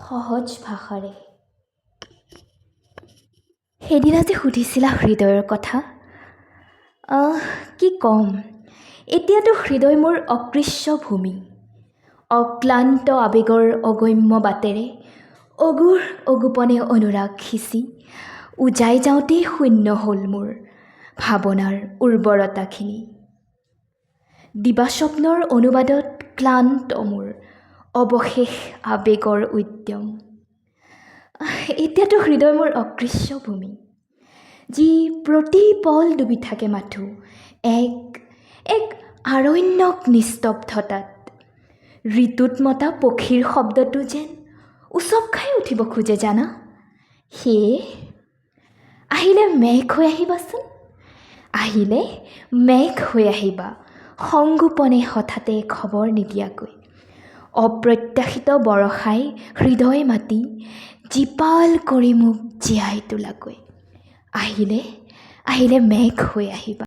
সহজ ভাষাৰে। সেইদিনা যে সুধিছিলা হৃদয়ৰ কথা, কি ক'ম, এতিয়াতো হৃদয় মোৰ অকৃষ্য ভূমি। অক্লান্ত আৱেগৰ অগম্য বাটেৰে অগুৰ অগোপনে অনুৰাগ সিঁচি উজাই যাওঁতেই শূন্য হ'ল মোৰ ভাৱনাৰ উৰ্বৰতাখিনি। দিবাস্বপ্নৰ অনুবাদত ক্লান্ত মোৰ অৱশেষ আৱেগৰ উদ্যম। এতিয়াতো হৃদয় মোৰ অকৃষ্য ভূমি, যি প্ৰতি পল ডুবি থাকে মাথোঁ এক এক আৰণ্যক নিস্তব্ধতাত। ঋতুত মতা পক্ষীৰ শব্দটো যেন উচপ খাই উঠিব খোজে জানা। সেয়ে আহিলে মেঘ হৈ আহিবাচোন, আহিলে মেঘ হৈ আহিবা, সংগোপনে হঠাতে খবৰ নিদিয়াকৈ। অপ্ৰত্যাশিত বৰষাই হৃদয় মাতি জীপাল কৰি মোক জীয়াই তোলাকৈ। আহিলে আহিলে মেঘ হৈ আহিবা।